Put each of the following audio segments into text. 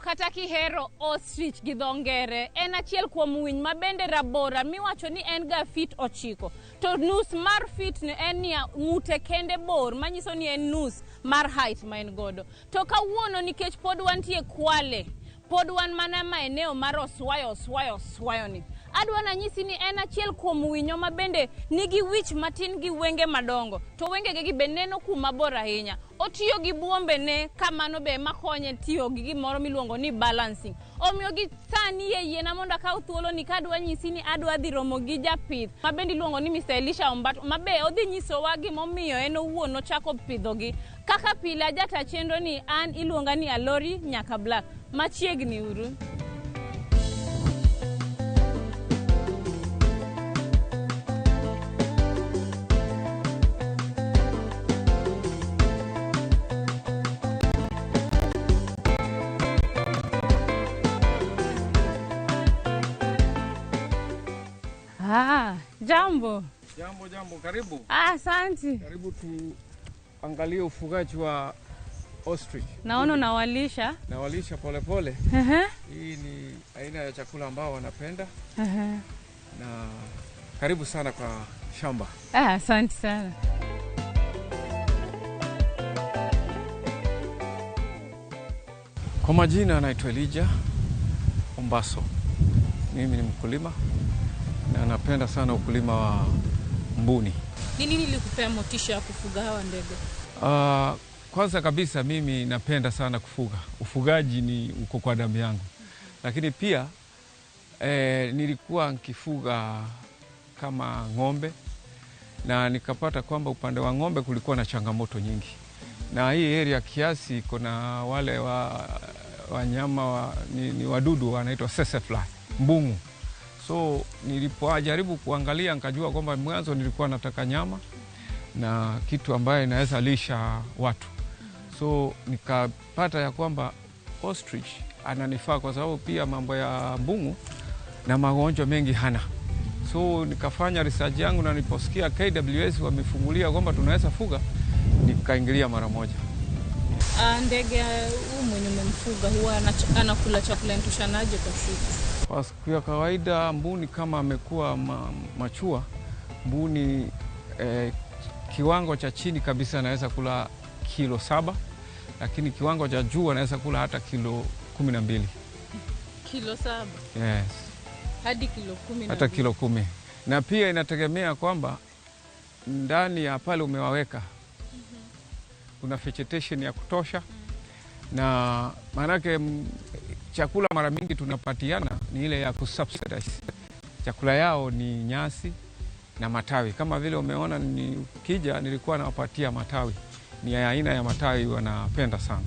Kata kihero ostrich gi dho ngere en achiel kuom winy ma bende rabora miwacho ni en ga feet 9 to nus mar feet ni en niya ng'ute kende bor manyiso ni en nus mar height ma en godo. To kawuono nikech pod wantie Kwale, pod wan mana maeneo mar Oswayo Oswayo Oswayo ni, adwa nanyisi ni en achiel kuom winyo ma bende nigi wich matin gi wenge madongo to wengege gi be neno kuma bor ahinya. Otiyo gi buombene kamano be makonye tiyo gi gimoro miluongo ni balancing. Omiyo gi sani yie yiena mondo akaw thuolo ni kadwa nyisi ni adwa dhi romo gi japith ma bende iluongo ni Mr. Elisha Ombato ma be odhi nyisowa gimomiyo en owuon ochako pidhogi. Kaka pile ajata chenro ni an iluonga ni Alori Nyaka Black. Machiegni uru. Jambo. Jambo, jambo, karibu. Asante. Karibu tuangalie ufugaji wa ostrich. Naona unawalisha. Nawalisha polepole. Hii ni aina ya chakula ambao wanapenda. Na karibu sana kwa shamba. Asante sana. Kwa majina naitwa Elijah Ombaso. Mimi ni mkulima na napenda sana ukulima wa mbuni. Ni nini ilikupea motisha ya kufuga hawa ndege? Kwanza kabisa mimi napenda sana kufuga. Ufugaji ni uko kwa damu yangu. Lakini pia nilikuwa nikifuga kama ng'ombe na nikapata kwamba upande wa ng'ombe kulikuwa na changamoto nyingi. Na hii area kiasi kuna wale wanyama ni wadudu wanaitwa sesefly, mbungu. So nilipojaribu kuangalia nikajua kwamba mwanzo nilikuwa nataka nyama na kitu ambaye inaweza lisha watu. So nikapata ya kwamba ostrich ananifaa kwa sababu pia mambo ya mbungu na magonjwa mengi hana. So nikafanya research yangu na niliposikia KWS wamefungulia kwamba tunaweza fuga, nikaingilia mara moja. Ndege huyu mwenye umemfuga huwa anakula chakula inatoshanaje kwa siku? Kwa siku ya kawaida mbuni kama amekuwa machua, mbuni kiwango cha chini kabisa anaweza kula kilo 7, lakini kiwango cha juu anaweza kula hata kilo 12. Kilo 7? Yes. Hadi kilo 10. Hata kilo 10. Na pia inategemea kwamba ndani ya pale umewaweka kuna vegetation ya kutosha. Na maanake chakula mara mingi tunapatiana ni ile ya kusubsidize. Chakula yao ni nyasi na matawi. Kama vile umeona nikija nilikuwa nawapatia matawi. Ni aina ya matawi wanapenda sana.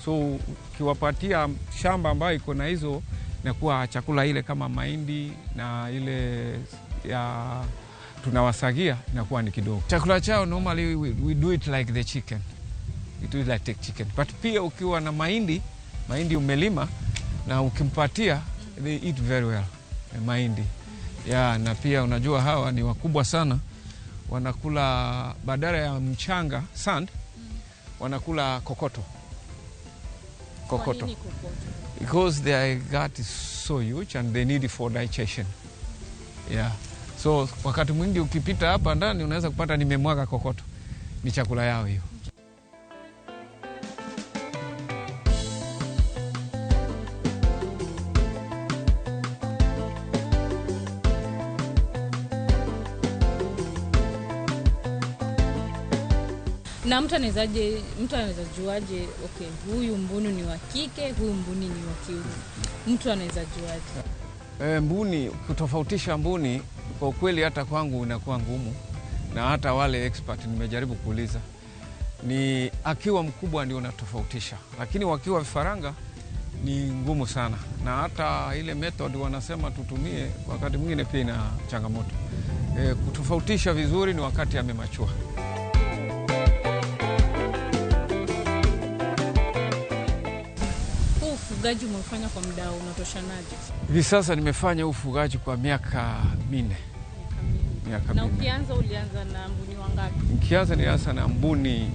So ukiwapatia shamba ambayo iko na hizo na kuwa chakula ile kama mahindi na ile ya tunawasagia inakuwa ni kidogo. Chakula chao normally we do it like the chicken. We do it like the chicken. But pia ukiwa na mahindi umelima na ukimpatia, they eat very well mahindi. Yeah, na pia unajua hawa ni wakubwa sana, wanakula badala ya mchanga sand, wanakula kokoto. Kokoto. Kwa nini kokoto? Because their gut is so huge and they need it for digestion. Yeah. So wakati mwingi ukipita hapa ndani unaweza kupata nimemwaga kokoto. Ni chakula yao hiyo. Na mtu anaweza juaje, okay, huyu mbuni ni wa kike, huyu mbuni ni wa kiume? Mtu anaweza juaje? Mbuni, kutofautisha mbuni kwa kweli hata kwangu inakuwa ngumu, na hata wale expert nimejaribu kuuliza. Ni akiwa mkubwa ndio unatofautisha, lakini wakiwa vifaranga ni ngumu sana. Na hata ile method wanasema tutumie wakati mwingine pia ina changamoto. Kutofautisha vizuri ni wakati amemachua. Ufugaji umefanya kwa muda unatoshanaje? Hivi sasa nimefanya ufugaji kwa miaka 4. Miaka Na 4. ukianza ulianza na mbuni wangapi? Nikianza nilianza na mbuni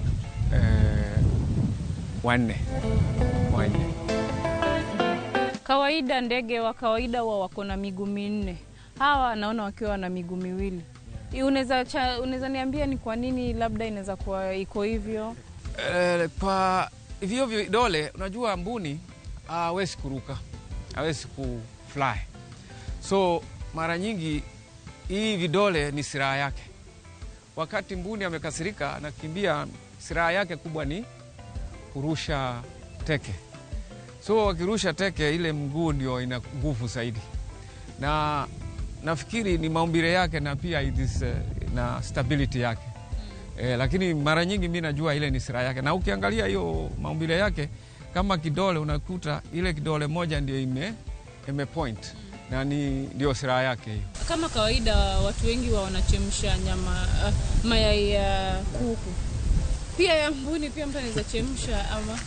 4. 4. Kawaida ndege wa kawaida huwa wako na miguu minne, hawa naona wakiwa na miguu miwili. Unaweza niambia ni kwa nini labda inaweza kuwa iko hivyo? Kwa hivyo vidole, unajua mbuni hawezi kuruka, hawezi kufly, so mara nyingi hii vidole ni silaha yake. Wakati mbuni amekasirika, anakimbia, silaha yake kubwa ni kurusha teke. So wakirusha teke, ile mguu ndio ina nguvu zaidi, na nafikiri ni maumbile yake na pia it is, na stability yake. Lakini mara nyingi mi najua ile ni silaha yake, na ukiangalia hiyo maumbile yake kama kidole, unakuta ile kidole moja ndio ime point na ni ndio silaha yake hiyo. Kama kawaida watu wengi wa wanachemsha nyama mayai ya kuku, pia ya mbuni pia mtu anaweza chemsha ama?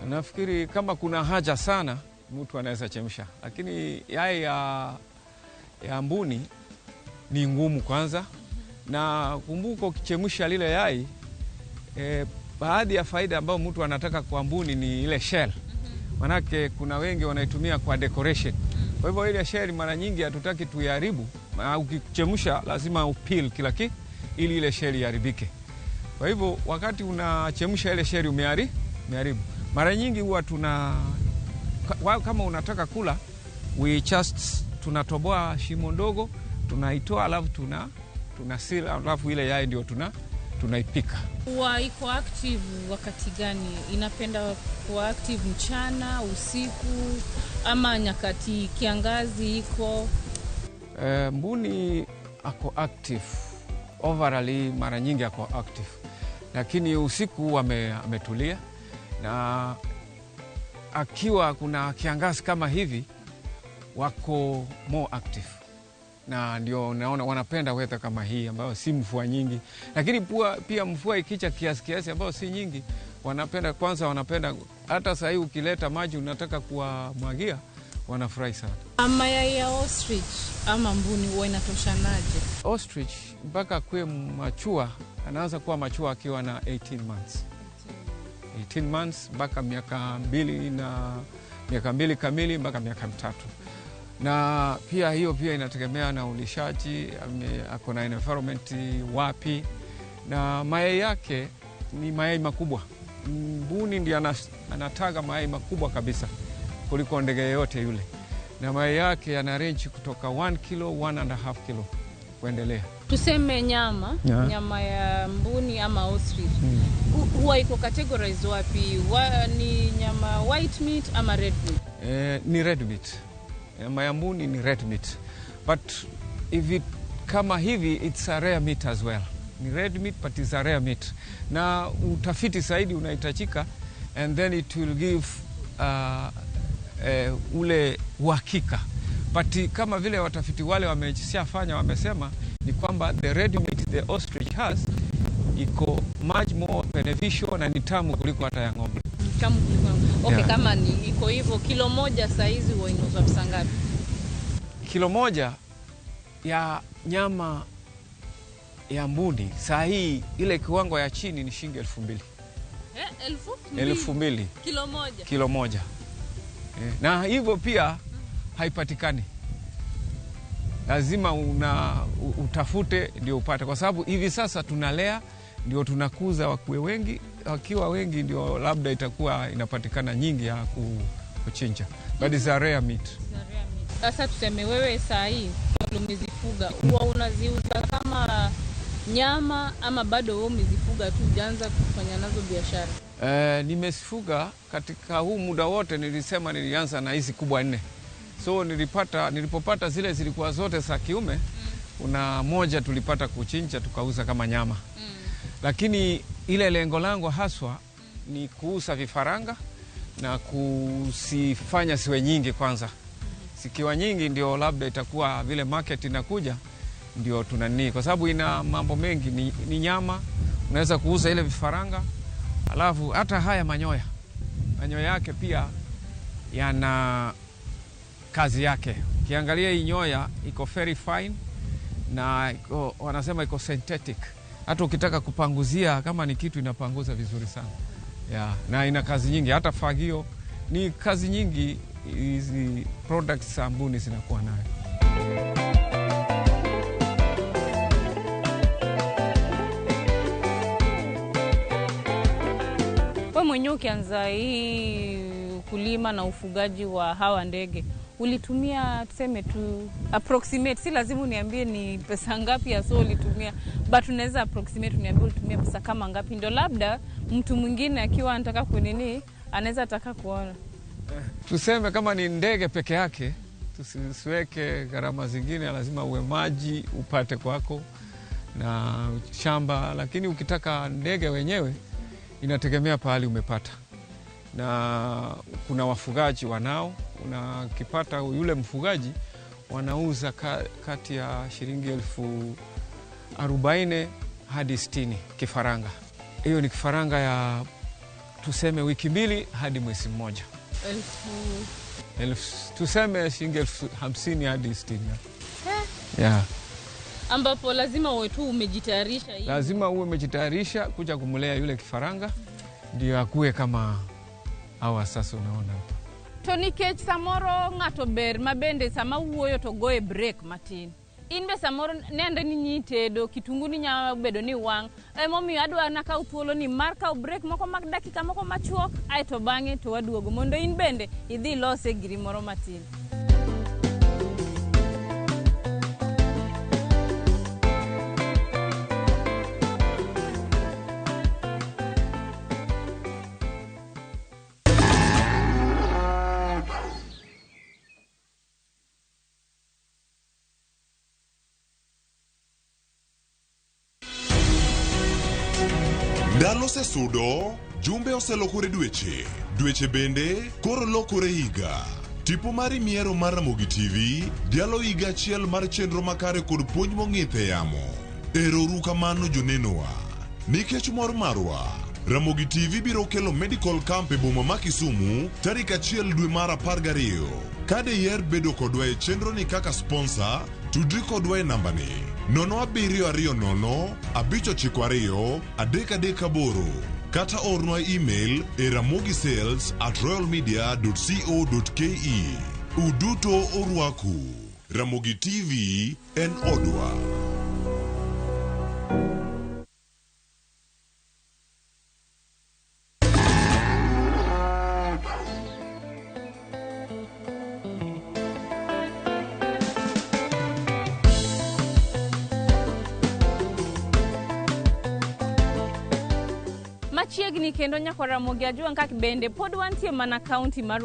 Nafikiri kama kuna haja sana mtu anaweza chemsha, lakini yai ya mbuni ni ngumu kwanza, na kumbuka ukichemsha lile yai baadhi ya faida ambayo mtu anataka kwa mbuni ni ile shell, manake kuna wengi wanaitumia kwa decoration. Kwa hivyo ile shell mara nyingi hatutaki tuiharibu, maana ukichemsha lazima upeel kila kitu ili ile shell iharibike. Kwa hivyo wakati unachemsha ile shell umeharibu. Mara nyingi huwa kama unataka kula, we just tunatoboa shimo ndogo, tunaitoa alafu tuna seal, alafu ile yai ndio tunaipika. Huwa iko active wakati gani? Inapenda kuwa active mchana, usiku ama nyakati kiangazi iko? Mbuni ako active overall, mara nyingi ako active, lakini usiku ametulia, na akiwa kuna kiangazi kama hivi wako more active, na ndio naona wanapenda weather kama hii ambayo si mvua nyingi, lakini pia mvua ikicha kiasi kiasi ambayo si nyingi, wanapenda kwanza, wanapenda hata sahii ukileta maji unataka kuwamwagia wanafurahi sana. Mayai ya ostrich ama mbuni huwa inatoshanaje? Ostrich mpaka kuwe machua, anaanza kuwa machua akiwa na 18 months. 18 months mpaka miaka 2 na miaka 2 kamili mpaka miaka 3. Na pia hiyo pia inategemea na ulishaji, ako na environment wapi, na mayai yake ni mayai makubwa. Mbuni ndiye anataga mayai makubwa kabisa kuliko ndege yoyote yule, na mayai yake yana range kutoka 1 kilo, 1.5 kilo kuendelea. Tuseme nyama, nyama ya mbuni ama ostrich huwa iko categorized wapi? Ni nyama white meat ama red meat? Ni red meat. Nyama ya mbuni ni red meat, but if it kama hivi it's a rare meat as well. Ni red meat but it's a rare meat, na utafiti zaidi unahitajika, and then it will give ule uhakika. But kama vile watafiti wale wameshafanya wamesema ni kwamba the red meat the ostrich has iko much more beneficial na ni tamu kuliko hata ya ng'ombe. Tamu kuliko. Okay, kama ni iko hivyo, kilo moja saizi huwa inauzwa pesa ngapi? Kilo moja ya nyama ya mbuni saa hii ile kiwango ya chini ni shilingi 2000. 2000. Kilo moja. Kilo moja. Na hivyo pia haipatikani. Lazima utafute ndio upate, kwa sababu hivi sasa tunalea ndio tunakuza wakuwe wengi, wakiwa wengi ndio labda itakuwa inapatikana nyingi ya kuchinja. But it's a rare meat. Sasa tuseme wewe saa hii umezifuga, huwa unaziuza kama nyama ama bado wewe umezifuga tu hujaanza kufanya nazo biashara? Nimezifuga katika huu muda wote, nilisema nilianza na hizi kubwa 4. So nilipopata zile zilikuwa zote za kiume. Kuna moja tulipata kuchinja tukauza kama nyama. Lakini ile lengo langu haswa ni kuuza vifaranga na kusifanya siwe nyingi kwanza. Sikiwa nyingi ndio labda itakuwa vile market inakuja ndio tunani, kwa sababu ina mambo mengi, ni nyama, unaweza kuuza ile vifaranga, alafu hata haya manyoya yake pia yana kazi yake. Ukiangalia hii nyoya iko very fine na iko, wanasema iko synthetic. Hata ukitaka kupanguzia kama ni kitu inapanguza vizuri sana. Yeah, na ina kazi nyingi, hata fagio ni kazi nyingi. hizi products za mbuni zinakuwa nayo. Wewe mwenyewe ukianza hii ukulima na ufugaji wa hawa ndege ulitumia, tuseme tu approximate, si lazima uniambie ni pesa ngapi hasa ulitumia, but unaweza approximate uniambie ulitumia pesa kama ngapi, ndio labda mtu mwingine akiwa anataka kunini anaweza taka kuona. Tuseme kama ni ndege peke yake, tusiweke gharama zingine, lazima uwe maji upate kwako na shamba, lakini ukitaka ndege wenyewe inategemea pahali umepata, na kuna wafugaji wanao, unakipata yule mfugaji wanauza kati ya shilingi 40,000 hadi 60,000 kifaranga. Hiyo ni kifaranga ya tuseme wiki 2 hadi mwezi mmoja. Tuseme shilingi 50,000 hadi 60,000. Yeah. Ambapo lazima uwe tu umejitayarisha hivi. Lazima uwe umejitayarisha kuja kumlea yule kifaranga ndio akue kama hawa sasa unaona hapa. To nikech samoro ng'ato ber mabende sama wuoyo to goye break matin. In be samoro nende ni nyi tedo kitungu ni nyalo bedo ni wang', emomiyo adwa nakaw thuolo ni mar kaw break moko mag dakika moko machuok, aeto bang'e to waduogo mondo in bende idhi ilose giri moro matin. Ndalo osesudo, jumbe oselokore dweche, dweche bende koro lokore higa. Tipo mari miero mar Ramogi TV dhialo higa achiel mar chenro makare kod puonj mong'ith e yamo. Ero uru kamano jonenowa. Nikech mor marwa, Ramogi TV biro kelo medical camp e boma ma Kisumu tarik 1 dwe mar 12. Ka diher bedo kodwa e chenro ni kaka sponsor, tudri kodwa e nambani 0720 592 338 kata ornwa email e ramogisales@royalmedia.co.ke. Uduto orwaku. Ramogi TV en odwa. Machiegni kendo nyako Ramogi Ajwang' kak bende pod wantie mana kaunti mar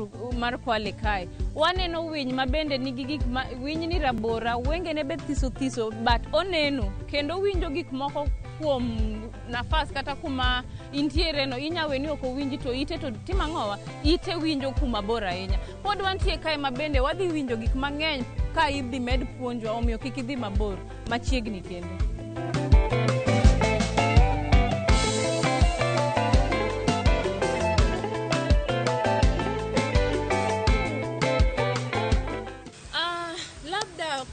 Kwale kae. Waneno winy ma bende nigi gik ma winy ni rabora, wengene be thiso thiso, but oneno kendo winjo gik moko kuom nafas kata kuma intiere no, inya we ni ok owinji to ite to timo ang'owa, ite winjo kuma bor ahinya. Pod wantie kae ma bende wadhi winjo gik mang'eny ka idhi med puonjwa, omiyo kik idhi mabor, machiegni kendo.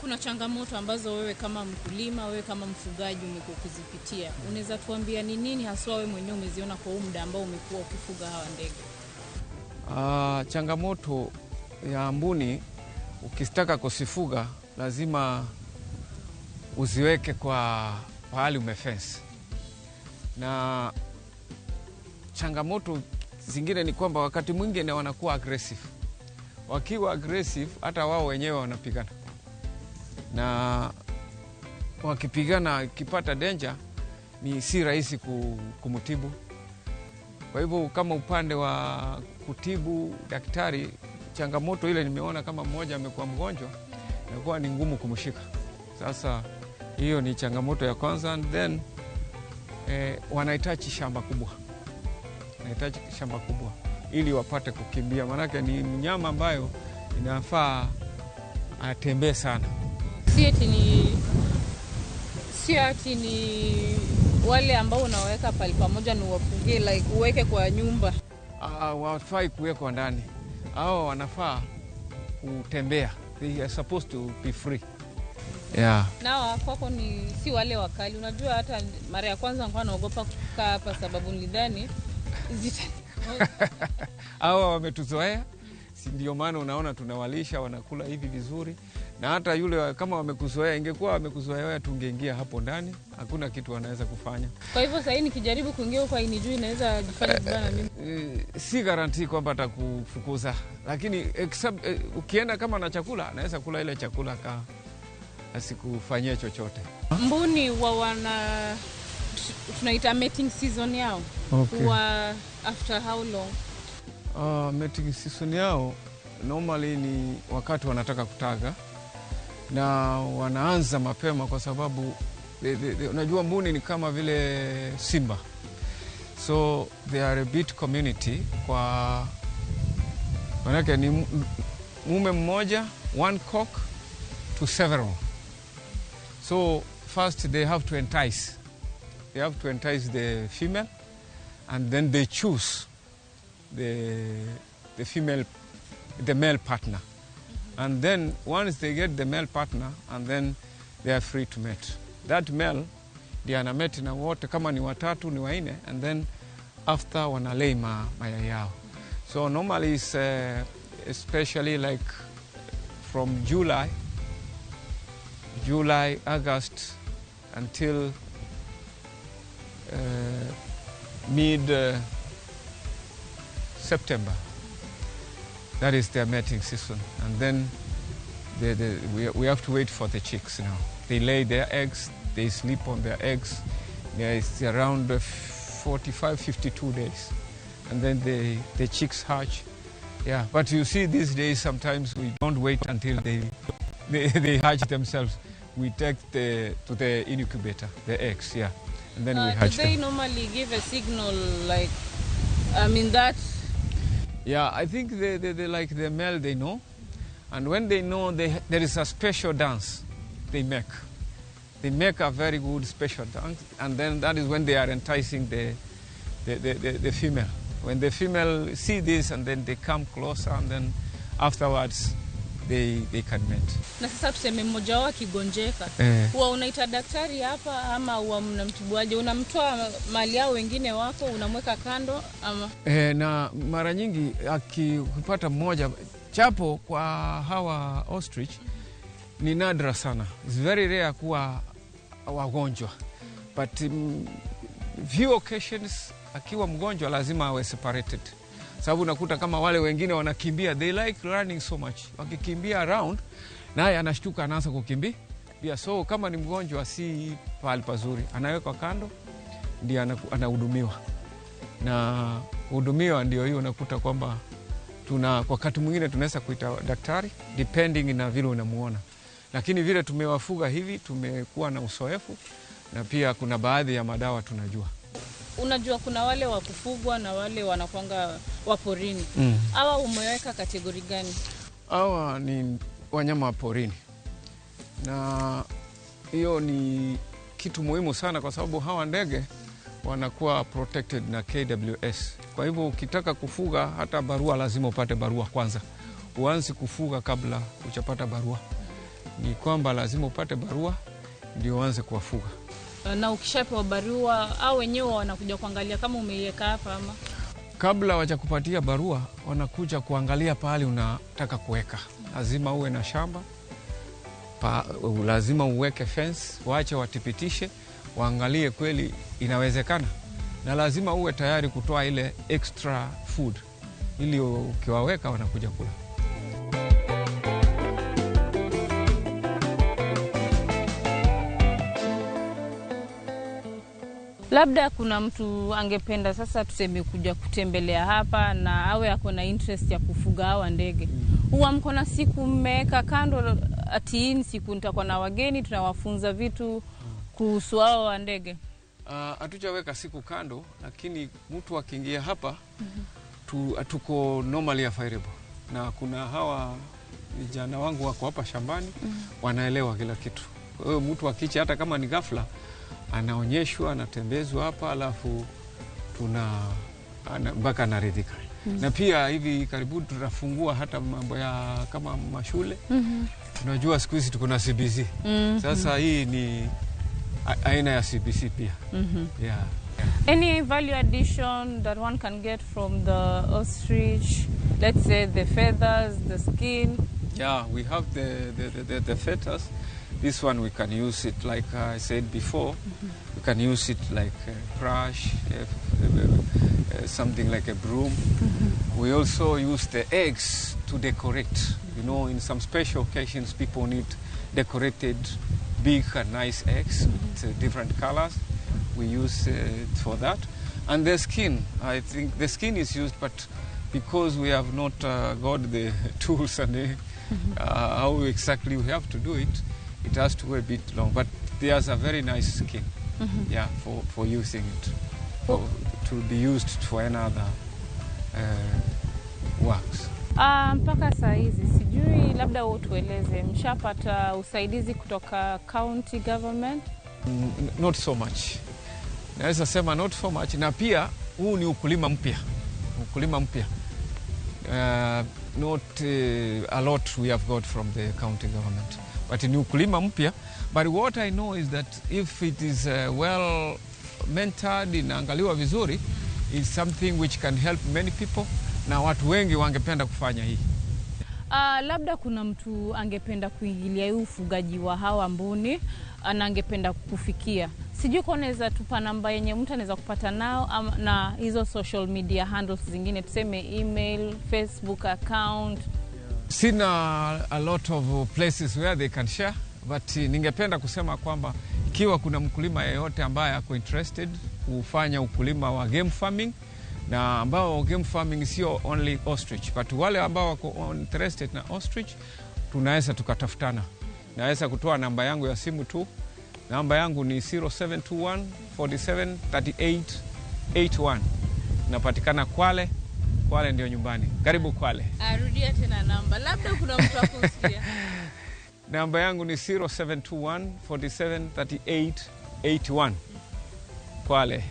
Kuna changamoto ambazo wewe kama mkulima, wewe kama mfugaji umekuwa ukizipitia. Unaweza tuambia ni nini haswa wewe mwenyewe umeziona kwa muda ambao umekuwa ukifuga hawa ndege? Changamoto ya mbuni ukitaka kusifuga lazima uziweke kwa pahali umefence. Na changamoto zingine ni kwamba wakati mwingine wanakuwa aggressive. Wakiwa aggressive hata wao wenyewe wanapigana. Na wakipigana kipata danger ni si rahisi kumtibu. Kwa hivyo kama upande wa kutibu daktari, changamoto ile nimeona kama mmoja amekuwa mgonjwa inakuwa ni ngumu kumshika. Sasa hiyo ni changamoto ya kwanza. And then wanahitaji shamba kubwa. Wanahitaji shamba kubwa ili wapate kukimbia, maanake ni mnyama ambayo inafaa atembee sana. Si ati ni wale ambao unaweka pale pamoja ni wafugie, like uweke kwa nyumba. Hawafai kuwekwa ndani. Hao wanafaa kutembea. They are supposed to be free. Yeah. Na kwako ni si wale wakali. Unajua hata mara ya kwanza nilikuwa naogopa kukaa hapa sababu nilidhani Hawa wametuzoea Si ndio maana unaona tunawalisha wanakula hivi vizuri, na hata yule kama wamekuzoea, ingekuwa wamekuzoea wewe, tungeingia hapo ndani, hakuna kitu wanaweza kufanya. Kwa hivyo sahii nikijaribu kuingia huko ainijui, inaweza jifanya vibaya na mimi. Si garantii kwamba atakufukuza, lakini except, ukienda kama na chakula anaweza kula ile chakula ka asikufanyie chochote. Mbuni wa wana tunaita mating season yao huwa after how long? Mating season yao normally ni wakati wanataka kutaga na wanaanza mapema kwa sababu unajua mbuni ni kama vile simba, so they are a bit community kwa manake ni mume mmoja, one cock to several. So first they have to entice, they have to entice the female and then they choose the female, the male partner. And then once they get the male partner, and then they are free to mate. That male ndiye anamate na wote, kama ni watatu ni wanne, and then after wanalay mayai yao. So normally it's especially like from July, August until mid September. That is their mating season. And then we have to wait for the chicks now. They lay their eggs, they sleep on their eggs. There is around 45, 52 days. And then the chicks hatch. Yeah, but you see these days sometimes we don't wait until they hatch themselves. We take to the incubator, the eggs, yeah. And then we hatch Do they them. Normally give a signal like, I mean that Yeah, I think they like the male, they know. And when they know, there is a special dance they make. They make a very good special dance, and then that is when they are enticing the female. When the female see this, and then they come closer, and then afterwards they can mate. Na sasa tuseme mmoja wao akigonjeka, huwa unaita daktari hapa ama huwa mnamtibuaje? Unamtoa mali yao wengine wako unamweka kando ama? Na mara nyingi akipata mmoja chapo kwa hawa ostrich ni nadra sana. It's very rare kuwa wagonjwa, but few occasions akiwa mgonjwa lazima awe separated, sababu unakuta kama wale wengine wanakimbia, they like running so much, wakikimbia around naye anashtuka anaanza kukimbia. So kama ni mgonjwa si pahali pazuri, anawekwa kando ndio anahudumiwa na kuhudumiwa ndio hiyo unakuta kwamba tuna wakati mwingine tunaweza kuita daktari depending na vile unamuona, lakini vile tumewafuga hivi tumekuwa na uzoefu na pia kuna baadhi ya madawa tunajua. Unajua kuna wale wa kufugwa na wale wanakwanga wa porini. Hawa umeweka category gani? Hawa ni wanyama wa porini, na hiyo ni kitu muhimu sana kwa sababu hawa ndege wanakuwa protected na KWS. Kwa hivyo ukitaka kufuga hata barua lazima upate barua kwanza. Uanze kufuga kabla hujapata barua. Ni kwamba lazima upate barua ndio uanze kuwafuga. Na ukishapewa barua au wenyewe wanakuja kuangalia kama umeiweka hapa ama? Kabla wajakupatia barua wanakuja kuangalia pahali unataka kuweka. Lazima uwe na shamba lazima uweke fence, waache watipitishe, waangalie kweli inawezekana, na lazima uwe tayari kutoa ile extra food ili ukiwaweka wanakuja kula. Labda kuna mtu angependa sasa tuseme kuja kutembelea hapa na awe ako na interest ya kufuga hawa ndege. Huwa mko na siku mmeweka kando ati hii siku nitakuwa na wageni tunawafunza vitu kuhusu hao ndege? Hatujaweka siku kando, lakini mtu akiingia hapa tuko normally available, na kuna hawa vijana wangu wako hapa shambani wanaelewa kila kitu. Kwa hiyo mtu akicha hata kama ni ghafla anaonyeshwa, anatembezwa hapa, alafu mpaka anaridhika. Na pia hivi karibuni tutafungua hata mambo ya kama mashule. Tunajua siku hizi tuko na CBC. Sasa hii ni aina ya CBC pia. Yeah. Any value addition that one can get from the ostrich, let's say the feathers, the skin? Yeah, we have the feathers. This one we can use it like I said before. We can use it like a brush, something like a broom. We also use the eggs to decorate. You know, in some special occasions, people need decorated big and nice eggs with different colors. We use it for that. And the skin, I think the skin is used, but because we have not got the tools and the, how exactly we have to do it, it has to go a bit long. But there's a very nice skin, yeah, for using it, for, to be used for another works. Mpaka saa hizi sijui, labda utueleze, mshapata usaidizi kutoka county government? Not so much, naweza sema not so much. Na pia huu ni ukulima mpya, ukulima mpya. Not a lot we have got from the county government, but ni ukulima mpya. But what I know is that if it is well mentored, inaangaliwa vizuri, is something which can help many people, na watu wengi wangependa kufanya hii. Labda kuna mtu angependa kuingilia hii ufugaji wa hawa mbuni na angependa kufikia, sijui kama unaweza tupa namba yenye mtu anaweza kupata nao ama, na hizo social media handles zingine, tuseme email, Facebook account. Sina a lot of places where they can share, but ningependa kusema kwamba ikiwa kuna mkulima yeyote ambaye ako interested kufanya ukulima wa game farming, na ambao game farming sio only ostrich, but wale ambao wako interested na ostrich, tunaweza tukatafutana. Naweza kutoa namba yangu ya simu tu. Namba yangu ni 0721 47 38 81. Napatikana Kwale. Kwale ndio nyumbani. Karibu Kwale. Arudia tena namba, labda kuna mtu akusikia. Namba yangu ni 0721 47 38 81. Kwale,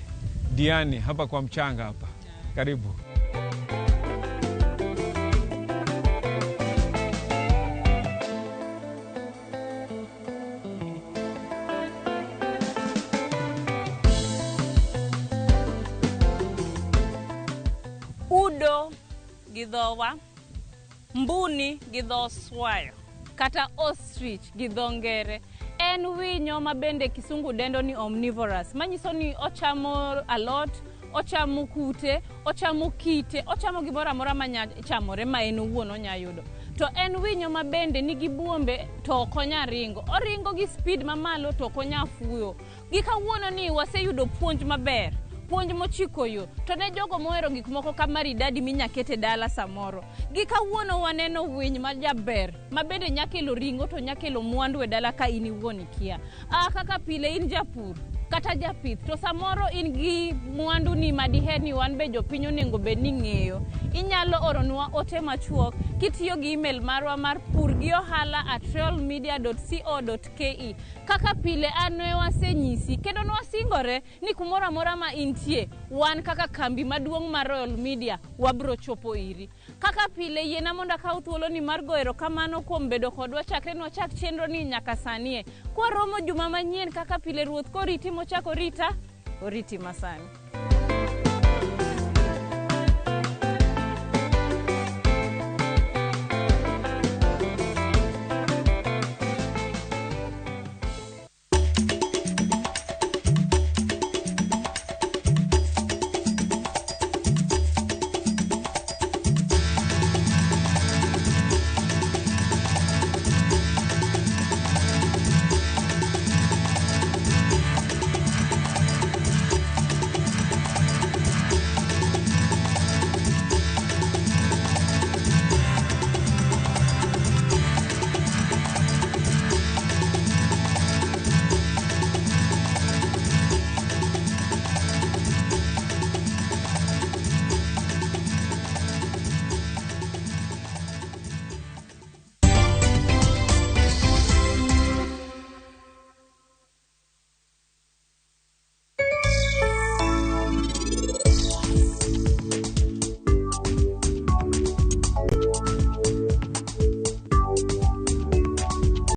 Diani, hapa kwa mchanga hapa. Karibu. Udo gi dhowa, mbuni gi dho swayo, kata ostrich gi dho ngere en winyo ma bende kisungu dendo ni omnivorous, manyiso ni ochamo alot, ochamo kute, ochamo kite, ochamo gimoro amora manya chamore ma en owuon onya yudo. To en winyo ma bende nigi buombe to ok onya ringo, oringo gi speed mamalo to ok onya fuyo. Gi kawuono ni waseyudo puonj maber, puonj mochiko yo to ne jogo mohero gik moko ka maridadi minya kete dala samoro. Gi kawuono waneno winy ma jaber ma bende nya kelo ring'o to nya kelo mwandu e dala ka in iwuon ikia. Kaka pile in japur kata japith to samoro in gi mwandu ni madiher ni wan be jopiny onego bed ni ng'eyo, inyalo oronwa ote machuok kitiyo gi email marwa mar purgiohala@royalmedia.co.ke. Kaka pile an ne wasenyisi kendo nwasingore ni kumoro amora ma intie, wan kaka kambi maduong' mar Royal Media wabro chopo iri. Kaka pile yiena mondo akaw thuolo ni mar go erokamano kuom bedo kodwa chakre nwachak chenro ni nyaka sanie. Kwaromo juma manyien kaka pile, ruoth koriti mochako rita, oriti masani.